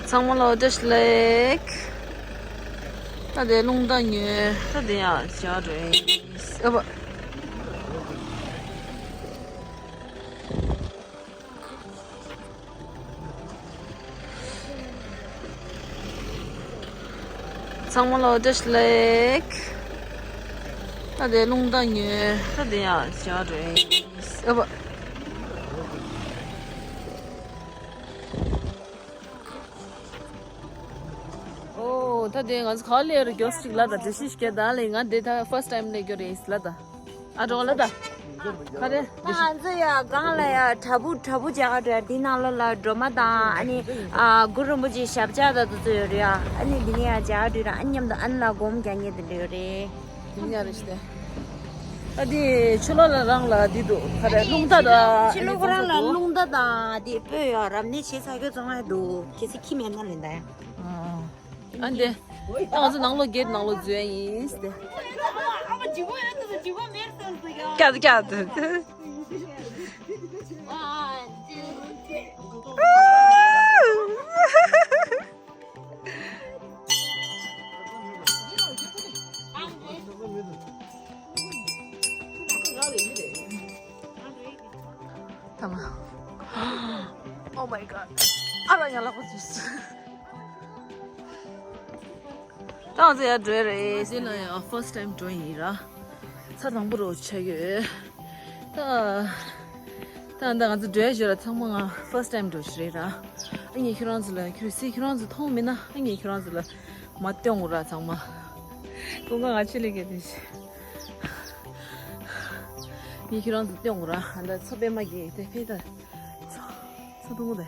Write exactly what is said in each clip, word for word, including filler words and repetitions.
ཚང་མ་ལ་བཀྲ་ཤིས་བདེ་ལེགས། ད་དེ་རླུང་རྟ་ཉོས། ད་དེ་ཡང་བྱ་རེད། ཨ་བ། ཚང་མ་ལ་བཀྲ་ཤིས་བདེ་ལེགས། ད་དེ་རླུང་རྟ་ཉོས། ད་དེ་ཡང་བྱ་རེད། ཨ་བ། ཨོ། ད་དེ་ང་ཚོ་ག་པར་སླེབས་རེད། མགྱོགས་ཤིག་ལ་ད་འགྲེལ་བཤད་ཞིག་བྱེད་ད་ལེ། ང་འདི་ད་first time་སླེབས་རྒྱུ་རེད་ལ་ད། ཨ་འགྲོ་ལ་ད། ག་རེ། ད་ང་ཚོ་ཡ་སྒང་ལ་ཡ་བྲག་ཕུག་བྲག་ཕུག་མཇལ་ག་འགྲོ་ཡ། འདི་ནང་ལོགས་ལ་སྒྲོལ་མ་དང་ཨ་ནི་ཨ་གུ་རུ་རིན་པོ་ཆེའི་ཞབས་བཅགས་དང་དེ་ཚོ་ཡོད་རེད་ཡ། ཨ་ནི་འདི་ནས་ཡ་མཇལ་ག་འགྲོ་ར། ཨ་མཉམ་དུ་ཨ་ནི་ལ་སྒོམ་རྒྱག་མཁན་དེ་འདྲ་ཡོད་རེད། དེ་ཉག་རེ་ཞིག་སྟེ། ཨ་དེ་ཕྱི་ལོགས་ལ་རང་ལ་དེ་འདུག་ག་རེ། རླུང་རྟ་དང་ཕྱི་ལོགས་ཁོ་རང་ལ་རླུང་རྟ་དང་དེ་སྤོས་ཡོད། རབ་གནས་བྱེད་ས་ཁྱོད་ཚང་མ་འདུག་གལ་སྲིད་ཁྱིམ་ཡོད་ན་ལེན་ད་ཡ། ཨ་འདི། ཨ་ང་ཚོ་ནང་ལོགས་གེད་ནང་ལོགས་འཛུལ་ཡ་ཡིན་ཟེར་ཏེ། ཀྱ་ཏུ་ཀྱ་ཏུ། ཐ་མ། Oh my god. ཨ་ལ་ཡ་ལ་པ་ཚུས། ད་ང་ཚོ་ཡར་འགྲོ་ཡ་རེད། དེ་ལ་ཡང་first time འགྲོ་ཡིན་ར། ཚ་དང་པོ་རོ་ཆ་ཡོད། ད། ད་ད་ང་ཚོ་འགྲོ་ཡ་ཞོར་ལ་ཚང་མ་ང་first time འགྲོ་ཞིག་རེད་ར། ཨ་ངས་ཁྱོད་རང་ཚོ་ལ་ཁྱོད་སི་ཁྱོད་རང་ཚོ་མཐོང་མིན་ན་ཨ་ངས་ཁྱོད་རང་ཚོ་ལ་མ་སྟོན་འོ་ར་ཚང་མ། ཀུན་དགའ་ང་ཆེ་ལེ་གེ་དེ་ཞིག་ངས་ཁྱོད་རང་ཚོ་སྟོན་འོ་ར། ཨ་ད་མཚོ་པད་མ་གི་དེ་ཕེ་ད། མཚོ་མཚོ་དུང་དེ།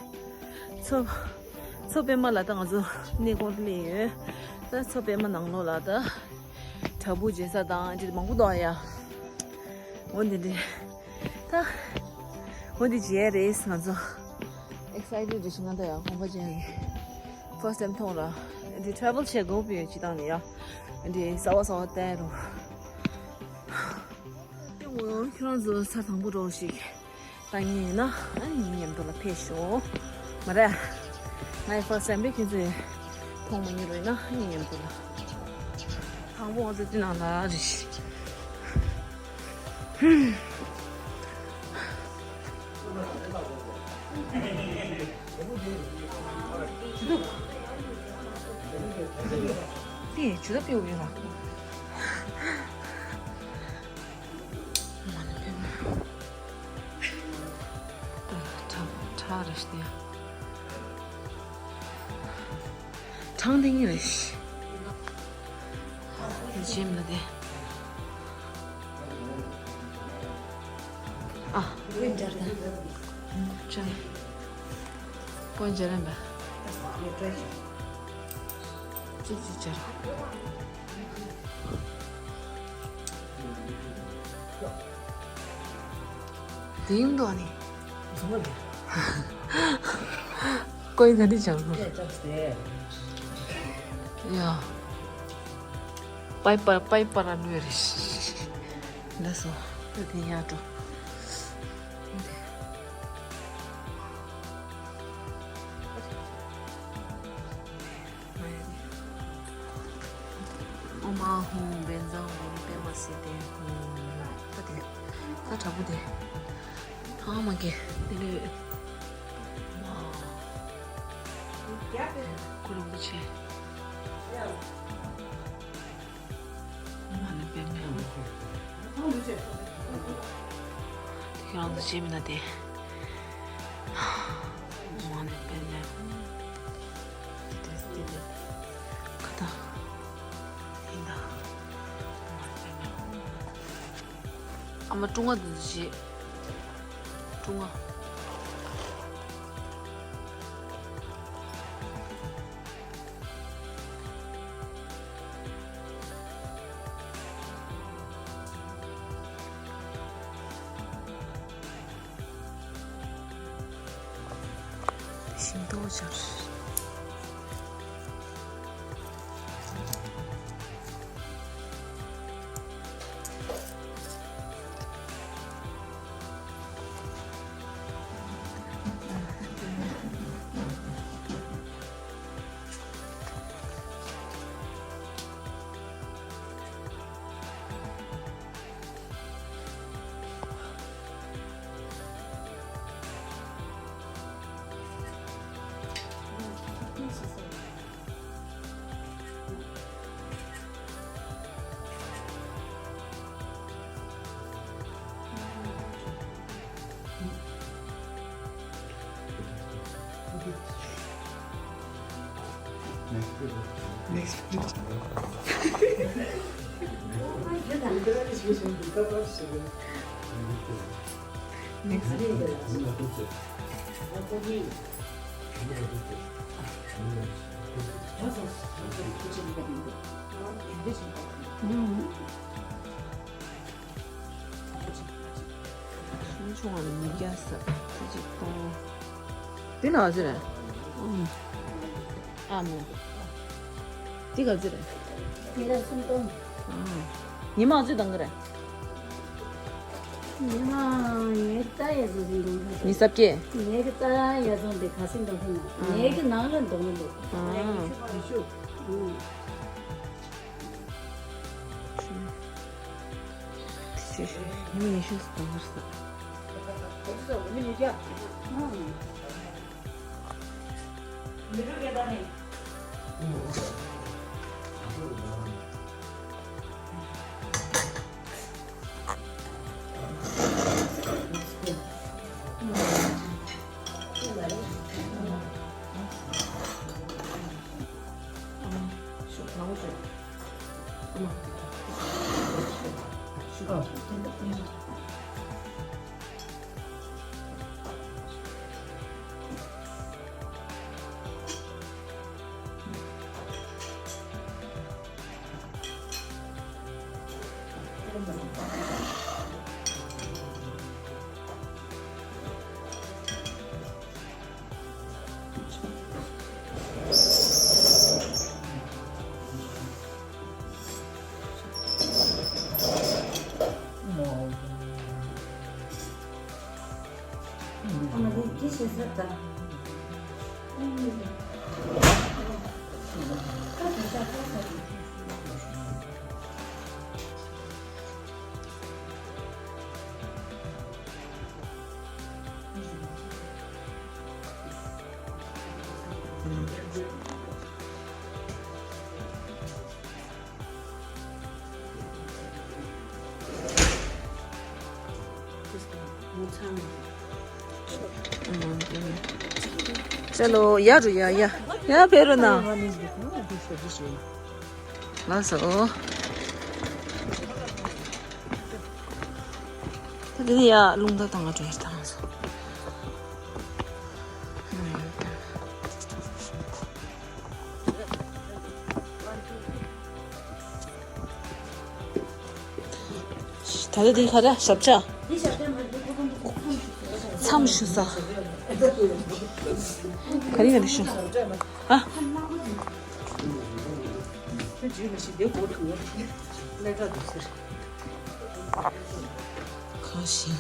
མཚོ་མཚོ་པད་མ་ལ་ད་ང་ཚོ་གནས་སྐོར་སླེབས་ཡོད། ད་མཚོ་པད་མ་ནང་ལོགས་ལ་ད་བྲག་ཕུག་མཇལ་ས་དང་ཅི་མང་པོ་འདུག་ཡ། འོ་འདི་འདྲ། ད་འོ་འདི་མཇལ་རེད་ང་ཚོ། excited རེད་ཤི་ང་ད་ཡ་གོམ་པ་ཅན་གི་first time མཐོང་ར། འདི་travel བྱེད་དགོས་པའི་ཅི་དང་ནི་ཡ། འདི་གསར་པ་གསར་པ་བསྟན་རུ། ཁྱོད་རང་ཚོ་ཚ་དང་པོ་འགྲོ་ཞིག་ད་ངས་ཡིན་ན་ཨ་ནི་ངའི་མཉམ་དུ་ལ་ཕེབས་ཤོག་མ་རེད། ངའི་first time རེད། ཁྱེད་ཚོས་མཐོང་མ་མྱོང་རེད་ན་ཨ་ནི་མཉམ་དུ་ལ། དང་པོ་ང་ཚོ་འདི་ནང་ལ་རེད། དེ་ཇུ་ད་པེའུ་ཡོད་ལ། མ་ནི་པེ་མ། ཁྲ་ཁྲ་རེ་ཤི་ཡ། ཁྲང་ཏིང་རེ་ཤི། ཇིམ་ལ་དེ། ཨ། པོན་ཇར་དང་། ཅི་རེད། པོན་ཇར་རེད་པ། ཅི་ཅི་ཅར། དེང་དོ་ནི། ཀོའི་ག་འདི་ཅར་གོ། ཡ། པའི་པར་པའི་པར་ཨ་ལུ་རེ། འདི་སོ། ད་དེ་ཡར་འགྲོ། ཨོཾ་ཨཱཿཧཱུྃ་བཛྲ་གུ་རུ་པདྨ་སིདྡྷི་ཧཱུྃ། ད་དེ། ད་དྲག་པོ་དེ། ཐང་མ་གེ་དེ་ལས། གུ་རུ་རིན་པོ་ཆེ། མ་ཎི་པདྨེ། དེ་ཁྱེད་རང་ཚོ་བྱེད་མི་ན་དེ། མ་ཎི་པདྨེ། དེ་དེ་དེ་ཁ་ད། ཡིན་ད། མ་ཎི་པདྨེ། ཨ་མ་ཀྲུང་ཨ་འདི་ཚོ་བྱེད། ཀྲུང་ཨ། ཤིང་ཏོག་སྦྱར། Next picture. Next picture. ཆུང་ཆུང་བ་ལ་ཉིས་བརྒྱ་ཟེར། དེ་གཅིག་གཏོང་། དེ་ན་ག་ཚོད་རེད། ཨ་མོ། དེ་ག་ཚོད་རེད། དེ་ལ་སུམ་སྟོང་། ཨ། ཉི་མ་ག་ཚོད་གཏོང་གི་རེད། ཉི་མ་ངས་ལྟ་ཡ་བཟོ་བཞིན་འདུག་ཉི་ཤུ་རྩ་བརྒྱད། ངས་གི་ལྟ་ཡ་བཟོ་འདི་ག་ཚོད་འདུག་ཟེར་ན། ཨ། ངས་གི་ནང་ལ་འདུག་མི་འདུག་ཨ། ཨ། ཉི་མ་ཉི་ཤུ་ཙམ་གཏོང་གི་རེད། ཅ་ལོ་ཡ་རུ་ཡ་ཡ་ཡ་བེ་རུ་ན། ལགས་སོ། ད་དེ་ནས་ཡ་རླུང་རྟ་བཏང་བ་འགྲོ་ཡ་བཏང་སོང་། ད་ལྟ་འདི་ག་རེ་ཞབས་ཆ། མཚམས་ཞུ་ས། ག་རེ་ག་རེ་ཞུ། ཨ། གང་ཞིག་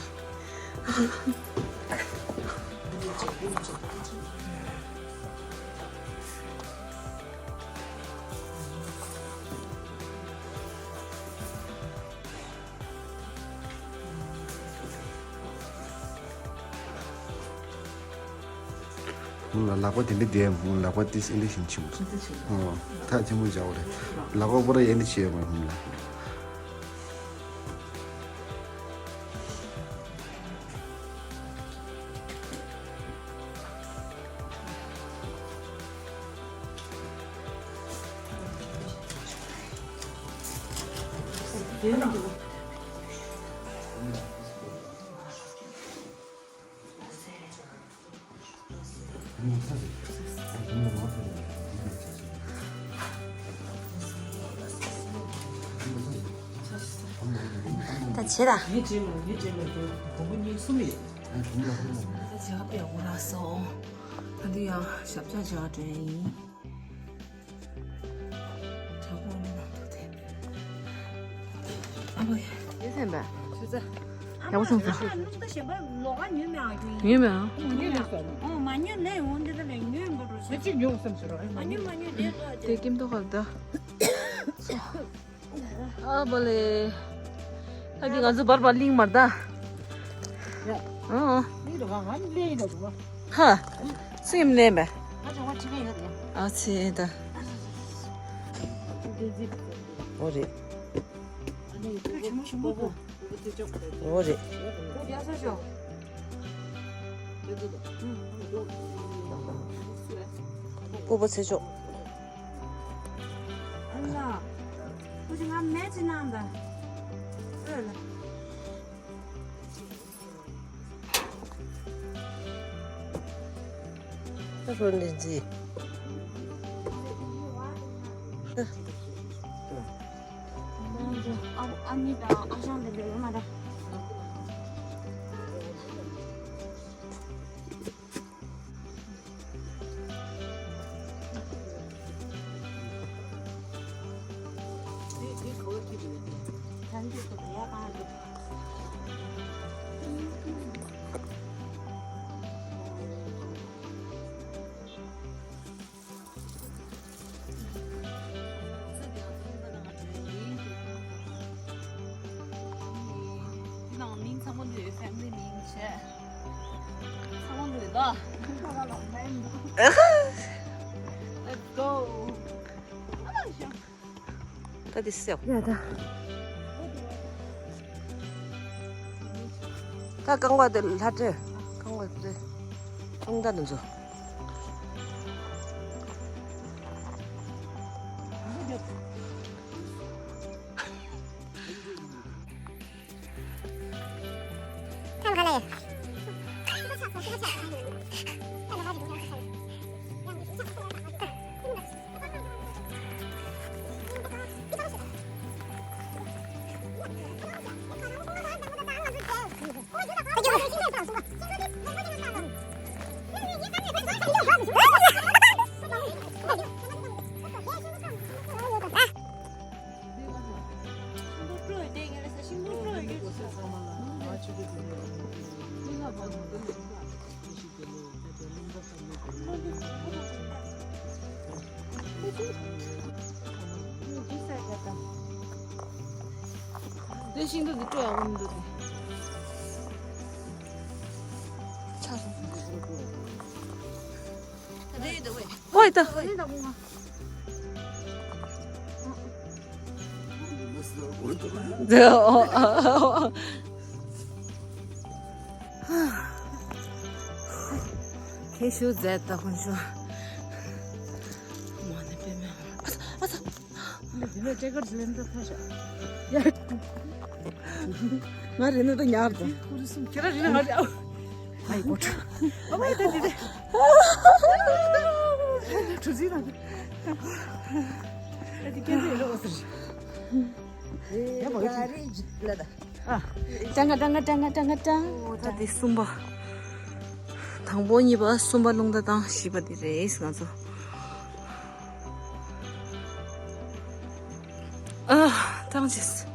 ལག་པ་དེ་འདྲ་བསྡད་ཡོད་མ་རེད། ལག་པ་དེ་ཨེ་འདྲ་ཞིག་ཕྱིན་པ་རེད། ཨོ། ཐག་ཆེན་པོ་བཞག་པ་རེད། ལག་པ་པོ་ར་ཨེ་འདྲ་བྱས་ཡོད་མ་རེད་ལ། ད་བྱེད་ད། ངས་བྲིས་མ་རེད། ངས་བྲིས་མ་རེད། གོང་བུ་གཉིས་གསུམ་རེད། ད་བྱེད་ག་པའི་འོ་ལགས་སོ། ད་འདི་ཡང་ཞབས་བཅགས་བྱ་བ་སྤྲད་ཡིན། དྲག་པོ་ནི་མ་འདུག་དེ། ཨ་ཕ། ཡེ་སེམས་པ། ཞུ་ཚ། ཡག་པོ་སོང་ཚ། ཨ་ལུང་ད་གཞན་པ་ལོག་ག་ཉོས་མེད་ཨ་ཁྱོད། ཉོས་མེད་ཨ། ཉོས་མེད་སོང་། ཨོ་མ་ཉོས་ལས་འོང་འདི་ད་ལས་ཉོས་མ་འགྲོ་ཟེར། ཅིག་ཉོ་བསམ་ཞུ་རོགས། མ་ཉོས་མ་ཉོས་དེ་ལོག་དེ། དེ་ཀིམ་ཏོ་ག་ད། ཨ་བ་ལེ། ད་འདི་ང་ཚོ་བར་བར་གླིང་མར་ད། ཡ། ཨ་ཨ། གླིང་དུ་ག་ང་ནི་གླིང་ཡིན་ད་འདུག་བ། ཧ། སེམས་ལེན་པས། ང་ཚོ་བ་ཁྲི་ཀ་ཡོད་རེད། ཨ་ཚེ་ད། འོ་རེད། ཨ་ནི་ཁྱོད་ཆུང་མ་ཆུང་མ་གོ། འོ་རེད། ཁྱོད་རྒྱ་ས་ཤོག་ཀུ་པོ་ཚེ་མཆོག་ཨ་ལ། ཁོ་ཅི་ང་མེད་ཅི་ནང་ད། ཨོ་ལ། ད་རོ་འདི་འཛི། ཨ་ཨ་ནི་དང་ཨ་ཞང་འདི་འདྲ་ཡོད་མ་རེད། འདི་ནང་མིང་ཚང་མ་འདུས་ཡོད། ཕེ་མི་ལི་མིང་བྱས། ཚང་མ་འདུས་ཡོད་ད། Let's go. ད་འདི་སེ་ཡ་ད། ད་རྐང་པ་དེ་ལྷ་འདྲེ། རྐང་པ་དེ་ཀུན་ད་འདི་ཚོ། དེ་ཤིང་འདུག་འདི་སྤྲོ་ཡག་པོ་མི་འདུག་དེ། ཆག་སོང་། ཨོ་ཡ་ད། ཁྱེད་ཞུ་མཛད་ད་ཁོང་ཞུ། མ་ནི་པེ་མེ། ཨ་ཚ། ཨ་ཚ། འདི་ལས་ཀྲེ་ཀར་ལེན་ད་ཕ་ཤ། ཡ། ང་རེ་ནི་ད་ཉར་ད། ཁྱེད་རང་རེ་ན་ང་རེ། ཨ་ཡི་གོ་ཁྲ། ཨ་མ་ཡི་ད་འདི་དེ། ཁྲུ་ཟི་ན། ཨ་འདི་སྐད་ཆ་ཡོད་རེད་ཨོ་ཟེར། ཡ་མ་ཡོད། ཨ། ཀྲང་ག་ཀྲང་ག་ཀྲང་ག་ཀྲང་ག་ཀྲང་། ཨོ་ད་འདི་གསུམ་པ། དང་པོ་གཉིས་པ་གསུམ་པ་རླུང་རྟ་དང་བཞི་པ་འདི་རེད་ང་ཚོ། ཨ། ཐང་ཆད།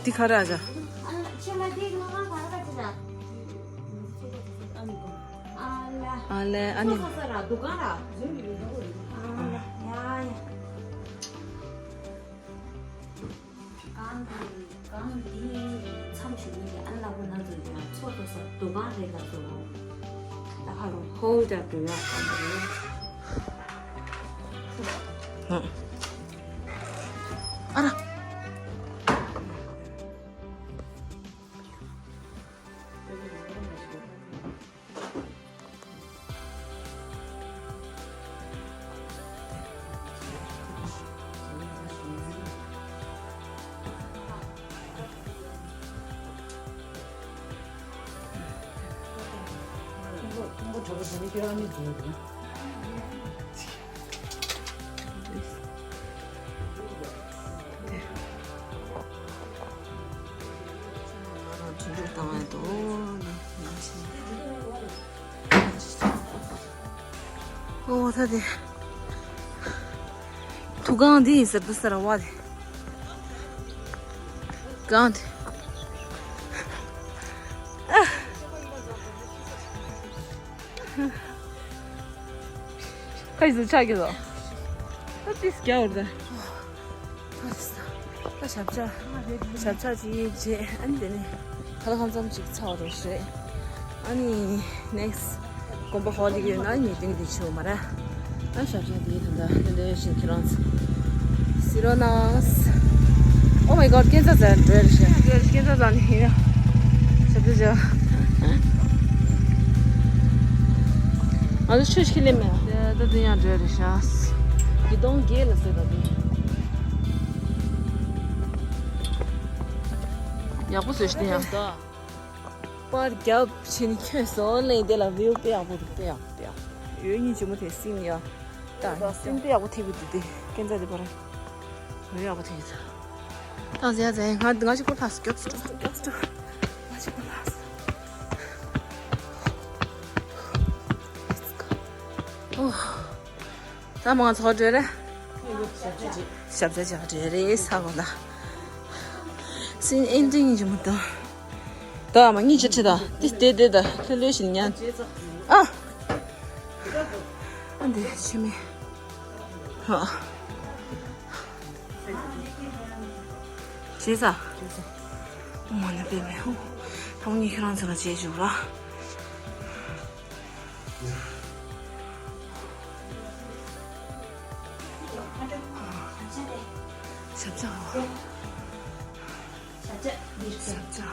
འདི་ག་རེ་ཨ་ཅག་ཨ་ལས་ཨ་ནི། གང་འདི་གང་འདི་མཚམས་ཤིག་ཡིན་གྱི་ཨ་ལ་བུ་ན་ཚོ་ཡོད་ན་ཚོ་ཐོག་ས་འདུ་ཁང་རེད་ལ་སོ། ད་ཧ་རུ་ཧོལ་འདྲ་འདུག་ཡ། ཨ་ར། ཨོ་ད་དེ། དུ་གང་འདི་ཡིན་ཟེར་དུ་ཟེར་བ་དེ། གང་དེ། ཁ་ཡིས་ཆག་གི་རོ། ད་ཏིས་རྒྱ་འོར་ད། ད་ཞབས་ཆག་ཞབས་ཆག་ཅིག་བྱས་ཨ་ནི་དེ་ནས་ཁ་ལག་ཁམ་ཙམ་ཅིག་ཚ་བ་རེད་རེད། ཨ་ནི་ནེགསི་དགོན་པ་ཧོ་ལི་གི་ཡོད་ན་ཉེ་དུས་དེ་ཆེ་བ་མ་རེད། ཨ་ཞབས་ཆག་དེ་ད་ད་དེ་འདྲ་བཞིན་ཁྱེད་རང་ཚོ་སི་རོ་ནང་། Oh my god, སྐྱེན་ཚ་ཟ་འགྲོ་ཡ་རེད་ཤག་སྐྱེན་ཚ་ཟ་ནི་ཡིན་ཡ། ཞབས་ཏུ་ཇ། ང་ཚོ་ཆུ་ཞིག་ལེན་མེད། ད་དེ་ཡང་འགྲོ་ཡ་རེད་ཤག་གི་དོང་བརྒྱད་ལ་ཟེར་ད་དེ། ཡག་པོ་བཟོས་ཤག་དེ་ཡང་ད། པར་རྒྱབ་ཕྱིན་ཁྱོད་སོ་ལེན་དེ་ལ་བིའུ་དཔེ་ཡག་པོ་འདུག་དཔེ་ཡག་པོ་དཔེ་ཡག་པོ་འདུག་ཡོད་ཉིན་ཇི་མོ་དེ་སིན་ཡ། ད་སིན་དཔེ་ཡག་པོ་ཐེབས་ཀྱི་འདུག་དེ་སྐྱེན་ཚ་དེ་པར་རོ་ཡག་པོ་ཐེབས་ཀྱི་འདུག་ད་ཟེ་ཟེ་ང་ང་ཅིག་པོ་ལྷགས་སོ་མགྱོགས་སོ་མགྱོགས་སོ་མགྱོགས་སོ་ང་ཅིག་པོ་ལྷགས་སོ། ཨོ། ད་མང་ཚོགས་འགྲོ་རེད། ཞབས་ཚ་ཅག་འགྲོ་རེད་ས་གོ་ལ། སིན་ཨེན་ཏིང་ཡིན་གྱི་མི་འདུག་ད་མ་གཉིས་ཅི་ཁྲི་ད་དེ་དེ་དེ་ད་ལྷོད་ལྷོད་བཞིན་ཉན། ཨ། ཨ་འདི་ཕྱི་མི། ཧ། ཞེས་ས། མ་ནི་པེ་མེ་ཧུ། ཐོང་ཉི་ཁྱེད་རང་ཚོ་ལ་བྱེད་བཅུག་ར། ཞབས་ཚ། ཞབས་ཚ། ཞབས་ཚ།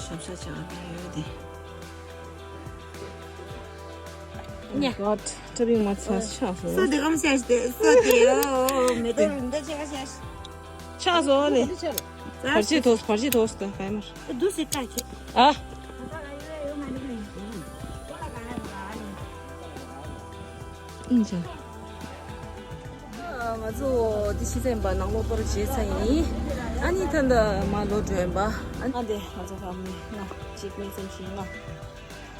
ཞབས་ཚ་ཅག་དེ་ཡོད་དེ། ཉ། God, ཏྲ་བིང་མ་ཚ་ཆགས་སོང་། སོ་དེ་གམ་ཤ་ཤ་སོ་དེ་ཡོ་མེ་ཏོ་རུ་འདི་ཆེ་བ་ཤ་ཤ། ཆགས་སོང་ལེ། བར་ཆད་ཐོགས་བར་ཆད་ཐོགས་ད་ག་ཡ་མར། དུ་སི་ཀ་ཆེ། ཨ། ཨིན་ཅང་། ང་ཚོ་འདི་ཕྱི་ཚན་པ་ནང་ལོགས་པར་བྱེད་ཚ་ཡིན། ཨ་ནི་ད་ལྟ་མ་ལོ་སྒྲོན་པ། ཨ་ནི་དེ་ང་ཚོ་ཕ་མི་ལྔ་གཅིག་གཉིས་གསུམ་བཞི་ལྔ།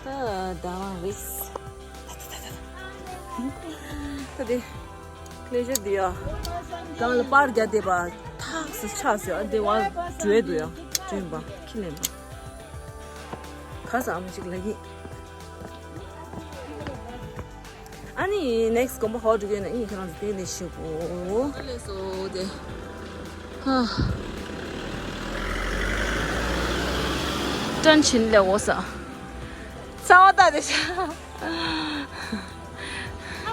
ད་ད་རང་རེད། ད་དེ་ཀླད་ཤ་འདི་ཡ། གང་ལ་པར་རྒྱག་བསྡད་པ་ཐག་སུ་ཆགས་སུ་ཨ་དེ་བ་བྲོས་འདུག་ཡ། བྲོས་པ་ཁྱི་ལེན་པ། ཁ་སང་ཅིག་ལ་ཡིན། ཨ་ནི་ནེག་སི་དགོན་པ་ཧོ་འགྲོ་གི་ན་ཨིན་ཁྱེད་རང་ཚོ་དེ་ནས་ཤི་གོ། ལས་སོ་དེ། ཧ། ཏན་ཆིན་ལས་འོ་ས། རྩ་བ་ལྟ་དེ་ཤ།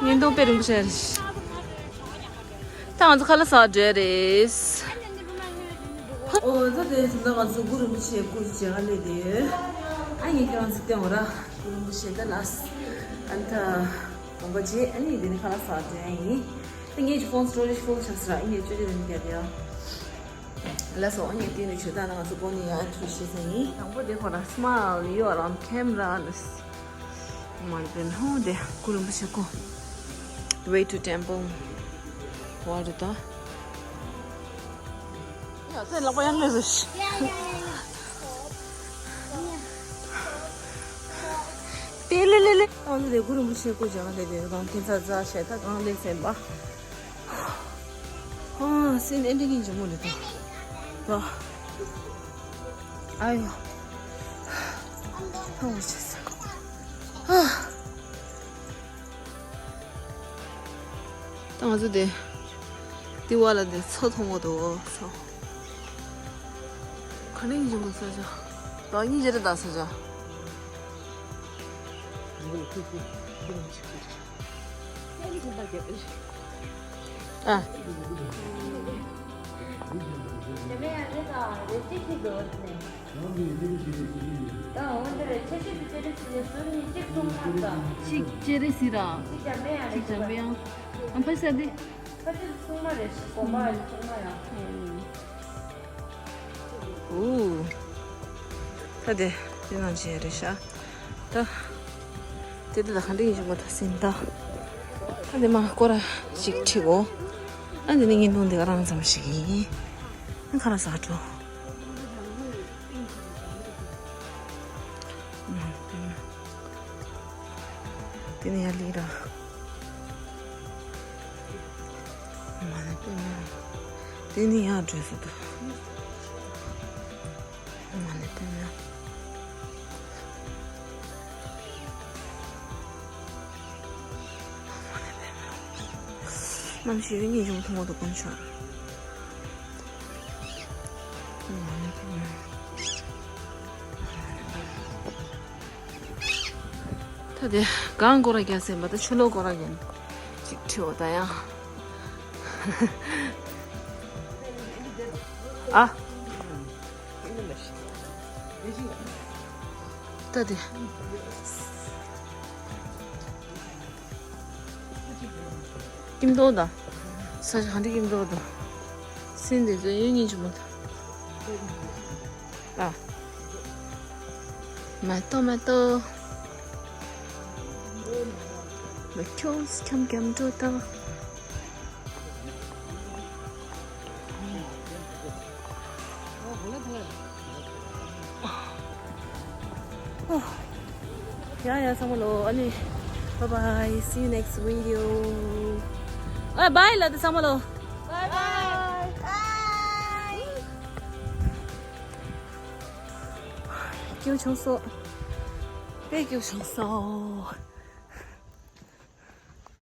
ངན་དུང་དཔེ་རིང་པོ་བྱས་རེད། ད་ང་ཚོ་ཁ་ལག་ཟ་འགྲོ་རེད། ཨོ་ད་དེ་ཚོ་ང་ཚོ་གུ་རིན་པོ་ཆེ་སྐུ་མཇལ་ག་སླེབས་དེ་ཡོད། ཨ་ངས་ཁྱེད་རང་ཚོ་བསྟན་འོ་ར་གུ་རིན་པོ་ཆེ་ད་ལ་ཨ་ད་དགོངས་པ་བརྗེད་ཨ་ནི་དེ་ནི་ཁ་ལག་ཟ་འགྲོ་ཡ་ཡིན། ད་ངས་ཀྱི་ཕོན་སི་ཊོ་རེ་ཇི་ཕུལ་ཆགས་སོང་ར་ཨ་ངས་བཅོས་ཀྱི་རེད་མི་རྒྱག་དེ་ཡ། ལགས་སོ་ཨ་ངས་དེ་ནི་ཆོས་ད་ང་ཚོ་སྒོ་ནས་ཡ་ཨེན་ཊི་རི་བྱེད་ས་ཡིན། དང་པོ་དེ་ཁོ་ར་smile you are on camera ལ། མར་པན་ཧོ་དེ་གུ་རིན་པོ་ཆེ་ཁོ། Way to temple. What the? ཡ་དེ་ལག་པ་ཡང་མེད་ཟེར། དེ་ལེ་ལེ་ལེ། ཨ་ནི་དེ་གུ་རིན་པོ་ཆེ་སྐུ་མཇལ་ག་སླེབས་དེ་གང་ཁྱེད་ཚ་ཛ་བྱས་ད་གང་ལེགས་ཟེར་པ། ཨ་སེམས་ཨེ་འདྲ་གིན་ཇི་མོ་ལེ་དེ། ཨ་ཡོ། ཐང་བ་ཆེ་ས། ཨ། ད་ང་ཚོ་དེ། དེ་བ་ལ་དེ་མཚོ་མཐོང་གོ་འདུག་མཚོ། ག་ནས་ཡིན་གོ་ས་ཆ། ད་ཡིན་ཇེ་རེ་ད་ས་ཆ། ཨ། གཅིག་ཅེ་རེ་སི་ར། གཅིག་འཇམ་པའི་དབྱངས། ཨ་ཕ་ས་དེ། ཨུ། ད་དེ་དེ་ནང་བྱས་རེད་ཤག་ད། དེ་དེ་ལ་ག་འདྲ་ཡིན་ཞུ་མ་ཐག་ཟིན་ད། ད་དེ་མ་སྐོར་ར་ཅིག་ཁྲིད་གོ་ཨ་དེ་ནི་ཉིན་ཐུང་དེ་ག་རང་ཙམ་ཞིག་ཡིན། ཨ་ཁ་ར་ཟ་འགྲོ། དེ་ནི་ཡ་ལི་ར། མ་ནི་དཔེ་མེད། དེ་ནི་ཡར་འགྲོ་སྲིད་དོ། མ་ནི་དཔེ་མེད། མ་ནི་དཔེ་མེད། གནམ་གཤིས་ཡོད་ཉིན་ཡོང་ཐུང་བ་དུ་དཀོན་ཆ། མ་ནི་དཔེ་མེད། དེ་གང་སྐོར་ར་རྒྱག་ཟེར་མ་ད་ཆུ་ལོག་སྐོར་ར་རྒྱག་ཅིག་ཁྲིའོ་ད་ཡང་། ཨ། ད་དེ། སྐྱིད་མདོག་དང་། ས་ཆ་ག་འདྲ་སྐྱིད་མདོག་དང་། སེམས་དེ་ཚོ་གཡས་གཡོན་གྱི་མོ་དང་། ཨ། མ་གཏོགས་མ་གཏོགས། མ་ཁྱོད་འཁྱམ་འཁྱམ་འགྲོ་དང་། ཡ་ཡ་ཚང་མ་ལོ། ཨ་ནི། Bye bye, see you next video. ཨ། bye ལབ་དང་ཚང་མ་ལོ། Bye bye. སྐྱིད་པོ་བྱུང་སོང་། དཔེ་སྐྱིད་པོ་བྱུང་སོང་།